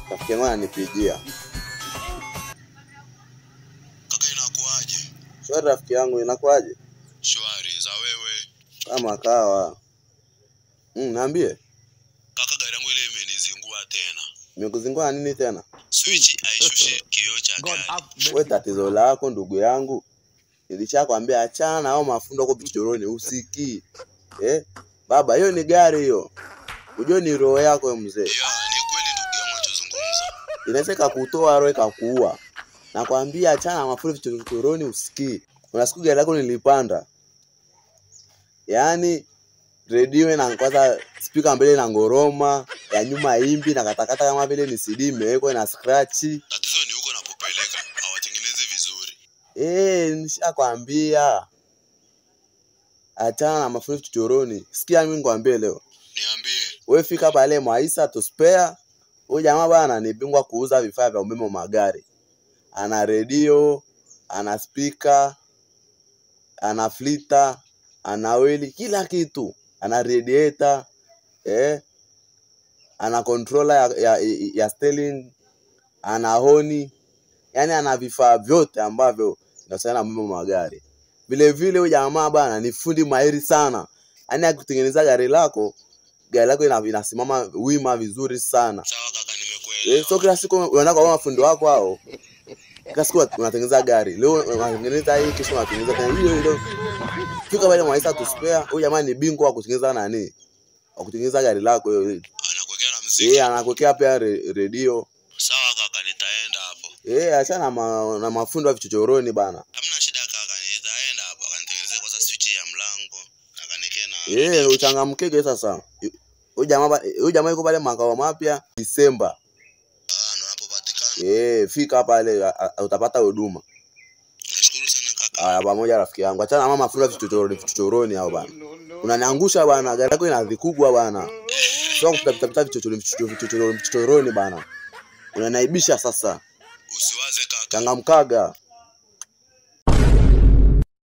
Rafiki yangu ananipigia. Kaka, inakuaje? Shwari rafiki yangu, inakuaje? Shwari za wewe. Kama kawa. Niambie. Kaka, gari yangu ile imenizingua tena. Imekuzingua nini tena? Switch haishushi kioo cha gari. Wewe tatizo lako ndugu yangu. Nilishakwambia achana na hao mafundo huko vichochoroni usikii. Baba, hiyo ni gari hiyo. Unajua ni roho yako mzee. Ya, ni kweli ndugu yangu unachozungumza. Inaweza ikakutoa roho ikakuua. Nakwambia achana na mafundo vichochoroni usikii. Kuna siku gari lako nilipanda. Yaani redio na kwanza speaker mbele na ngoroma, ya nyuma imbi na katakata kama vile ni CD imewekwa na scratch. Tatizo ni huko napopeleka hawatengenezi vizuri. Nishakwambia. Achana na mafundi vichochoroni. Sikia mimi nikwambie leo. Niambie. Wewe fika pale Mwaisa to spare. Huyu jamaa bana ni bingwa kuuza vifaa vya umeme wa magari. Ana redio, ana speaker, ana flita, ana weli, kila kitu. Ana radiator, ana controller ya steering, ana honi. Yaani ana vifaa vyote ambavyo vinahusiana na umeme wa magari. Vile vile huyu jamaa bana ni fundi mahiri sana. Yaani akitengeneza gari lako, gari lako inasimama wima vizuri sana. Sawa kaka, nimekuelewa. So kila siku unaenda kwa mafundi wako hao. Kila siku unatengeneza gari. Leo unatengeneza hii, kesho unatengeneza tena hiyo hiyo. Fika pale Mwaisa to spare. Huyu jamaa ni bingwa wa kutengeneza nani? Wa kutengeneza gari lako hiyo. Anakuwekea na muziki. Anakuwekea pia redio. Sawa kaka, nitaenda hapo. Achana na mafundi wa vichochoroni bana. Hamna shida kaka, nitaenda hapo akanitengenezea kwanza switch ya mlango, akaniwekea na Uchangamkeke sasa. Huyu jamaa yuko pale makao mapya Disemba. Ndo anapopatikana. Fika pale utapata huduma. Nashukuru sana kaka. Haya, pamoja rafiki yangu. Achana na mama fundi vichochoroni hao bana. Unaniangusha bana, gari yako ina vikubwa bana. Sio kupita vichochoroni bana. Unaniaibisha sasa. Usiwaze kaka. Changamkaga.